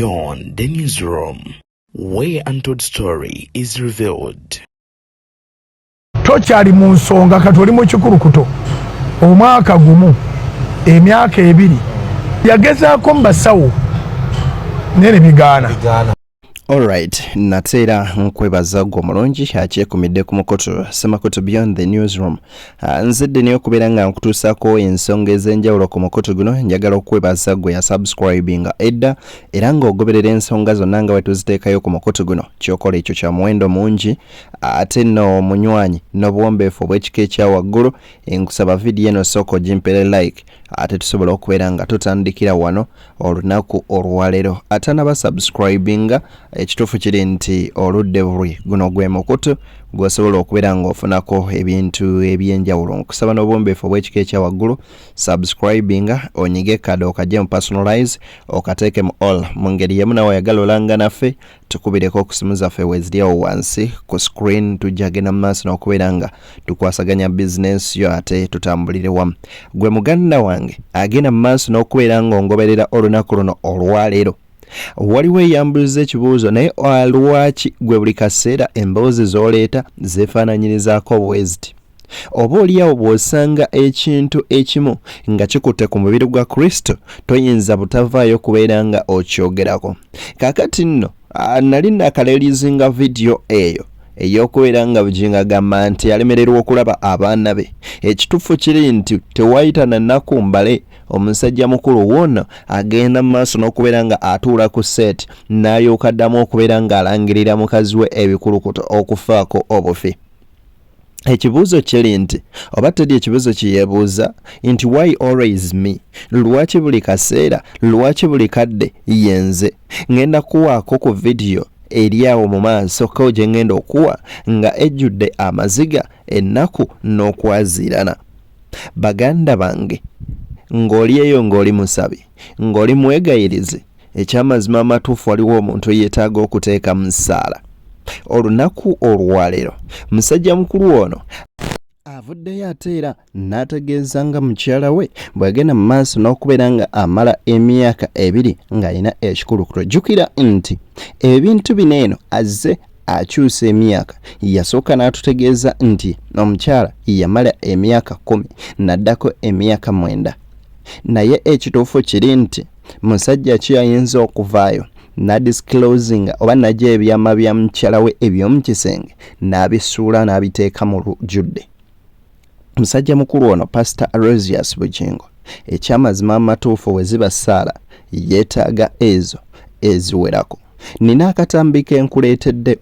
Beyond the Newsroom, where untold story is revealed. Tokyali mu nsonga, kati oli mu kikulukuto. Omwaka gumu, emyaka 2, yagezaako mu basawo naye ne bigaana. Alright, nate era nkwebaza gwe omulungi akyekumidde ku mukutu Semakutu Beyond the Newsroom. Nzidde naye okubeera nga nkutuusaako ensonga ez'enjawulo ku mukutu guno. Njagala okwebaza gwe yasubscribinga edda era ng'ogoberera ensonga zonna nga bwe tuziteekayo ku mukutu guno. Kyokola ekyo kya muwendo mungi, ate nno omunywanyi n'obuwombeefu obw'ekika ekya waggulu. Nkusaba vidiyo eno sooka ogimpere like, ate tusobola okubeera nga tutandikira wano olunaku olwaleero. Atanaba subscribinga, ekituufu kiri nti oludde bulwi, guno gwe mukutu gwosobola okubeera ng'ofunako ebintu ebyenjawulo. Nkusaba n'obuwombeefu obw'ekika ekya waggulu, subscribinga, onyige kade okajje mu personalize, okateeke mu all. Mu ngeri yemu nawe oyagala olanga naffe, tukubireko ku simu zaffe weziri awo wansi ku screen. Tujja genda mu maaso n'okubeera nga tukwasaganya bizinensi yo, ate tutambulire wamu. Gwe muganda wange agenda mu maaso n'okubeera ng'ongoberera olunaku luno olwaleero, waliwo eyambuliza ekibuuzo, naye lwaki gwe buli kaseera emboozi z'oleeta zeefaananyirizaako bweziti? Oba oliawo bw'osanga ekintu ekimu nga kikutte ku mubiri gwa Kristo, toyinza butavaayo kubeera nga okyogerako. Kaakati nno nali nakalelizinga vidiyo eyo ey'okubeera nga Bugingo agamba nti alemererwa okulaba abaana be. Ekituufu kiri nti tewayita na nnaku mbale, omusajja mukulu wuuno agenda mu maaso n'okubeera nga atuula ku set, n'alyoka addamu okubeera ng'alangirira mukazi we ebikulukuto okufaako obufi. Ekibuuzo kiri nti oba teri ekibuuzo kyeyeebuuza nti, "Why always me? Lwaki buli kaseera? Lwaki buli kadde yenze?" Ngenda kuwaako ku vidiyo eri awo mu maaso ko gye ngenda okuwa nga ejjudde amaziga, ennaku n'okwaziirana. Baganda bange, ng'oli eyo, ng'oli musabi, ng'oli mwegayirizi, ekyamazima amatuufu waliwo omuntu eyeetaaga okuteeka mu ssaala. Olunaku olwaleero musajja mukulu ono avuddeyo ate era n'ategeeza nga mukyala we bw'agenda mu maaso n'okubeera nga amala emyaka 2 ng'alina ekikulukuto. Jjukira nti ebintu bino eno azze akyusa emyaka. Yasooka n'atutegeeza nti omukyala yamala emyaka 10, n'addako emyaka 9, naye ekituufu kiri nti musajja ki ayinza okuvaayo n'adisclosinga oba najja ebyama bya mukyala we eby'omu kisenge n'abisuula n'abiteeka mu lujjudde? Musajja mukulu ono Pastor Aloysius Bugingo, ekyamazima amatuufu bwe ziba ssaala yeetaaga ezo eziwerako. Nina akatambi ke nkuleetedde,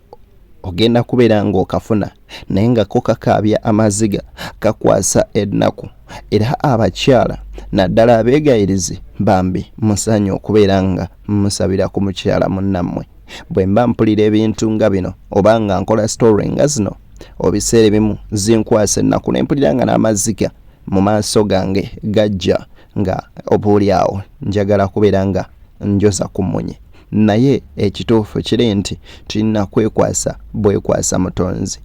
ogenda kubeera ng'okafuna, naye nga ko kakaabya amaziga, kakwasa ennaku, era abakyala naddala abeegayirizi bambi musaanye okubeera nga musabira ku mukyala munnammwe. Bwe mba mpulira ebintu nga bino oba nga nkola story nga zino, ebiseera ebimu zinkwasa ennaku ne mpulira nga n'amaziga mu maaso gange gajja, nga oba awo njagala kubeera nga njoza ku mmunye. Naye ekituufu kiri nti tulina kwekwasa bwekwasa Mutonzi.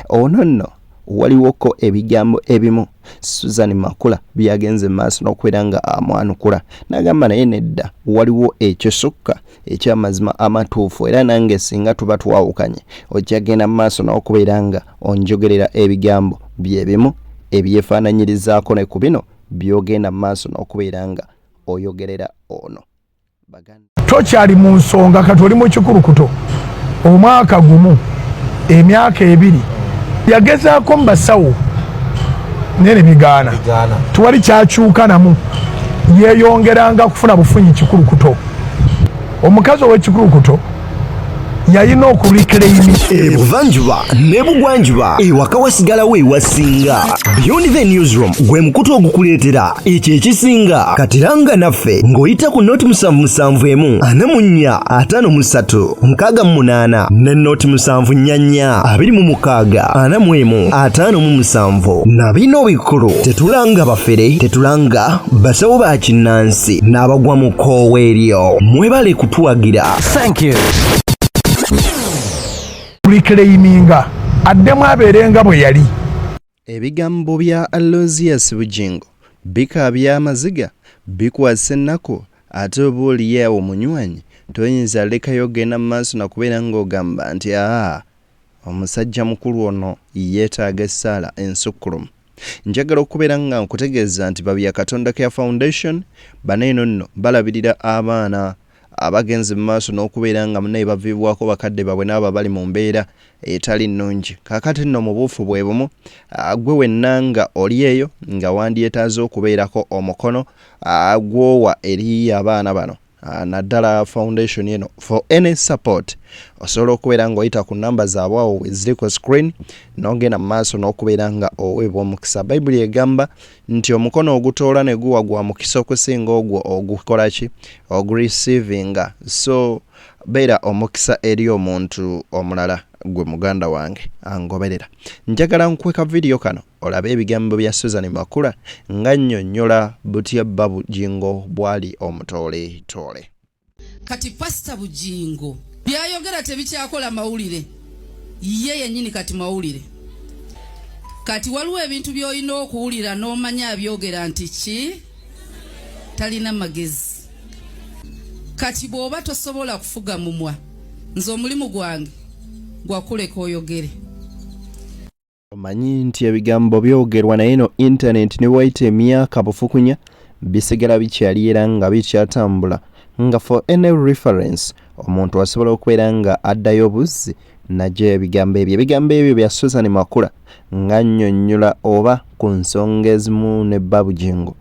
Ono nno waliwoko ebigambo ebimu Susan Makula byagenze maaso n'okubeera nga amwanukula n'agamba, naye nedda, waliwo ekisukka ekyamazima amatuufu, era nange singa tuba twawukanye ojja genda mu maaso n'okubeera nga onjogerera ebigambo bye bimu ebyefaananyirizaako ne ku bino by'ogenda mu maaso n'okubeera nga oyogerera ono. Tokyali mu nsonga, kati oli mu kikulukuto. Omwaka gumu, emyaka 2, yagezaako mu basawo naye ne bigaana. Tewali kyakyuka namu, yeeyongeranga kufuna bufunyi kikulukuto. Omukazi ow'ekikulukuto yalina okureclaim. Ebuvanjuba n'ebugwanjuba, ewaka wasigalawo ewasinga. Beyond the Newsroom gwe mukutu ogukuleetera ekyo ekisinga. Katiranga naffe ng'oyita ku 077 44 53 68 ne 074 26 41 57. Na bino bikulu: tetulanga bafere, tetulanga basawo ba kinnansi n'abagwa mu kkoowa eryo. Mwebale kutuwagira. Thank you. Reclaiminga, addemu abeerenga bwe yali. Ebigambo bya Aloysius Bugingo bikaabya amaziga, bikwasa ennaku, ate oba oliawo munywanyi. Toyinza lekayo genda mu maaso nakubeera ng'ogamba nti aa omusajja mukulu ono yeetaaga essaala ensukkulumu. Njagala okubeera nga nkutegeeza nti Babya Katonda Care Foundation bano eno nno balabirira abaana abagenze mu maaso n'okubeera nga munaye baviibwako bakadde baabwe n'abo abali mu mbeera etali nnungi. Kaakati nno mu buufu bwe bumu, gwe wenna nga oli eyo nga wandyetaaze okubeerako omukono gw'owa eri abaana bano naddala foundation eno for any support osobola okubeera ng'oyita ku namba zaabwe awo weziri ku screen n'ogenda mu maaso n'okubeera nga oweebwa omukisa. Bayibuli egamba nti omukono ogutoola ne guwa gwa mukisa okusinga ogwo ogukola ki ogureceivinga so beera omukisa eri omuntu omulala gwe muganda wange angoberera njagala nkuwe ka vidiyo kano olabe ebigambo bya Susan Makula ng'annyonnyola butya bba Bugingo bw'ali omutooletoole. Kati Pastor Bugingo byayogera tebikyakola mawulire, ye yennyini kati mawulire. Kati waliwo ebintu by'olina okuwulira n'omanya abyogera nti ki talina magezi. Kati bw'oba tosobola kufuga mumwa, nze omulimu gwange gwakuleka oyogere. Omanyi nti ebigambo byogerwa naye no internet ne wayita emyaka bufukunya bisigala bikyali era nga bikyatambula nga for any reference omuntu asobola okubeera nga addayo buzzi najja ebigambo ebyo. Ebigambo ebyo bya Susan Makula ng'annyonnyola oba ku nsonga ezimu ne bba Bugingo.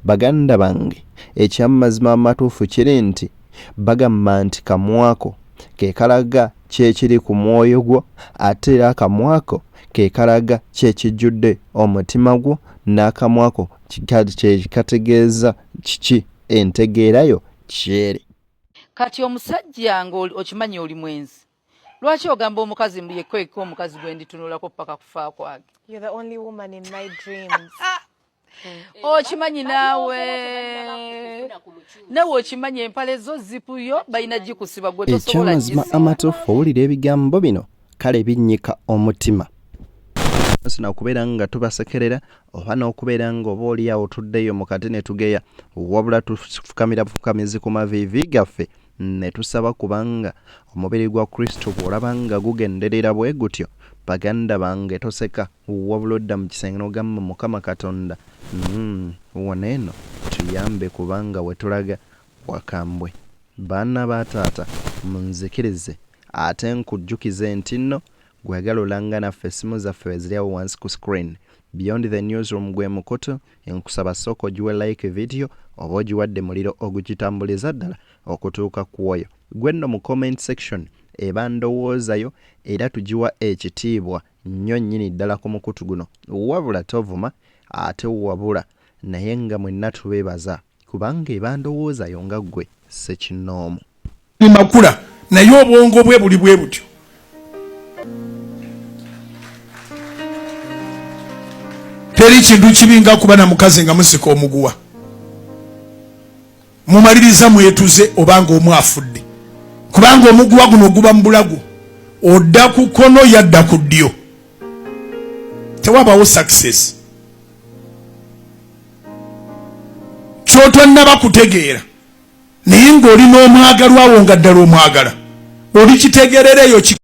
Baganda bange ekyamazima amatuufu kiri nti bagamba nti kamwako ke kalaga kyekiri ku mwoyo gwo ate era akamwa ko ke kalaga kyekijjudde omutima gwo n'akamwa ko kye kategeeza kiki entegeera yo kyeri. Kati omusajja nga okimanyi oli mwenzi lwaki ogamba omukazi mbu yekka yekka omukazi gwe nditunulako paka kufa kwange? You're the only woman in my dreams. Okimanyi naawe nawe okimanyi empale zo zipu yo balina gikusiba gwe tosobola Ekyamazima amatuufu owulira ebigambo bino kale binnyika omutima. Nakubeera nga tubasekerera oba n'okubeera nga oba oli awo tuddeyo mu kati ne tugeya wabula tufukamira bufukamizi ku maviivi gaffe ne tusaba kubanga omubiri gwa Kristo bw'olaba nga gugenderera bwe gutyo baganda bange toseka wabula odda mu kisenge n'ogamba Mukama Katonda wano eno tuyambe kubanga we tulaga wakambwe. Baana ba taata munzikirize ate nkujjukize nti nno gw'oyagala olanga naffe essimu zaffe weziri awo wansi ku screen. Beyond the Newsroom gwe mukutu nkusaba sooka ogiwe like video oba ogiwadde muliro ogugitambuliza ddala okutuuka ku oyo. Gwe nno mu comment section eba ndowoozayo era tugiwa ekitiibwa nnyo nnyini ddala ku mukutu guno. Wabula tovuma ate wabula naye nga mwenna tubeebaza kubanga eba ndowoozayo nga ggwe ssekinnoomu. Makula naye obwongo bwe buli bwe butyo. Teri kintu kibi nga kuba na mukazi nga musika omuguwa. Mumaliriza mwetuze obanga omu afudde. Kubanga omuguwa guno guba mu bulago. Odda ku kkono yadda ku ddyo. Tewabawo success. Ky'otonnaba kutegeera. Naye ng'oli n'omwagalwa wo nga ddala omwagala. Olikitegeerera eyo ki.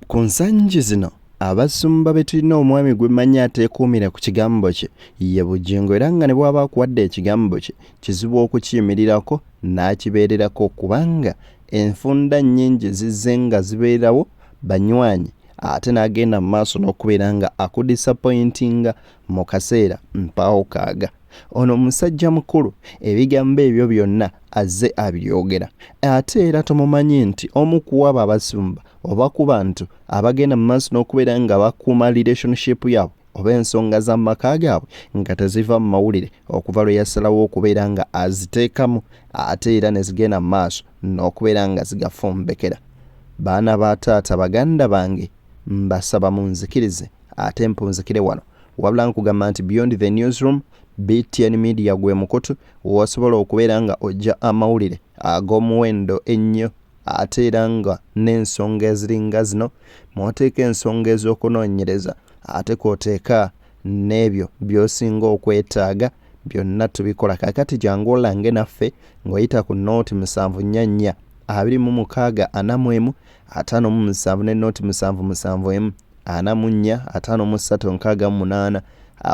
Ku nsangi zino abasumba be tulina omwami gwe mmanyi ateekuumira ku kigambo kye ye Bugingo era nga ne bw'aba akuwadde ekigambo kye kizibu okukiyimirirako n'akibeererako kubanga enfunda nnyingi zizze nga zibeerawo banywanyi ate n'agenda mu maaso n'okubeera nga akudisapointinga mu kaseera mpaawo kaaga. Ono musajja mukulu ebigambo ebyo byonna azze abyogera ate era tomumanyi nti omu ku abo abasumba oba ku bantu abagenda mu maaso n'okubeera nga bakuuma relationship yaabwe oba ensonga z'amaka gaabwe nga teziva mu mawulire okuva lwe yasalawo okubeera nga aziteekamu ate era ne zigenda mu maaso n'okubeera nga zigafumbekera. Baana ba taata baganda bange mbasaba munzikirize ate mpunzikire wano wabula nkugamba nti Beyond the Newsroom BTN Media gwe mukutu w'osobola okubeera nga ojja amawulire ag'omuwendo ennyo ate era nga n'ensonga eziringa zino mw'oteeka ensonga ez'okunoonyereza ate kw'oteeka n'ebyo by'osinga okwetaaga byonna tubikola. Kaakati jangu olange naffe ng'oyita ku nooti 744 26 41 57 ne noti 771 44 53 68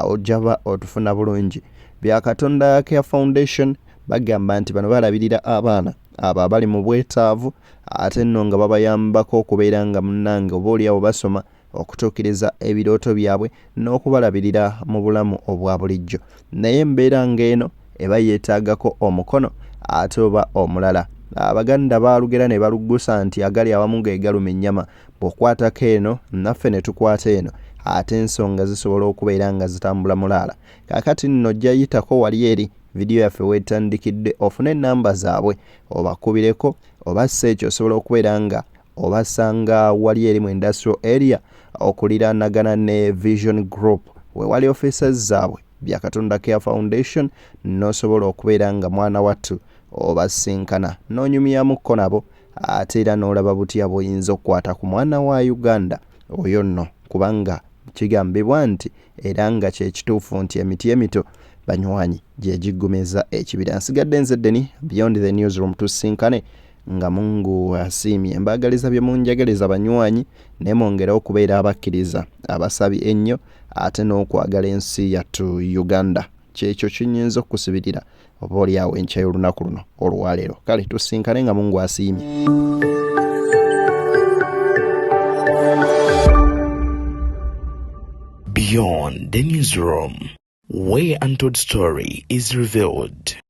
ojaba otufuna bulungi. Byakatonda Care Foundation bagamba nti bano balabirira abaana abo abali mu bwetaavu ate nno nga babayambako okubeera nga munnange oba oliawo basoma okutuukiriza ebirooto byabwe n'okubalabirira mu bulamu obwa bulijjo. Naye embeera ng'eno eba yeetaagako omukono ate oba omulala. Abaganda baalugera ne baluggusa nti agali awamu ge galuma ennyama. Bw'okwatako eno naffe ne tukwata eno ate ensonga zisobola okubeera nga zitambula mulaala. Kaakati nno ojja yitako wali eri vidiyo yaffe weetandikidde ofune ennamba zaabwe obakubireko oba si ekyo osobola okubeera nga obasanga wali eri mu industrial area okuliraanagana ne Vision Group we wali offices zaabwe Byakatonda Care Foundation n'osobola okubeera nga mwana wattu obasinkana n'onyumyamukko nabo ate era n'olaba butya bw'oyinza okukwata ku mwana wa Uganda oyo nno kubanga kigambibwa nti era nga kye kituufu nti emiti emito banywanyi gye giggumiza ekibira. Nsigadde nze Deni Beyond the Newsroom, tusinkane nga Mungu asiimye. Mbaagaliza bye munjagaliza banywanyi, naye mwongere okubeera abakkiriza, abasabi ennyo ate n'okwagala ensi yattu Uganda. Kyekyo kinyinza okukusibirira oba oli awo enkya y'olunaku luno olwaleero. Kale tusinkane nga Mungu asiimye. Beyond the Newsroom, where untold story is revealed.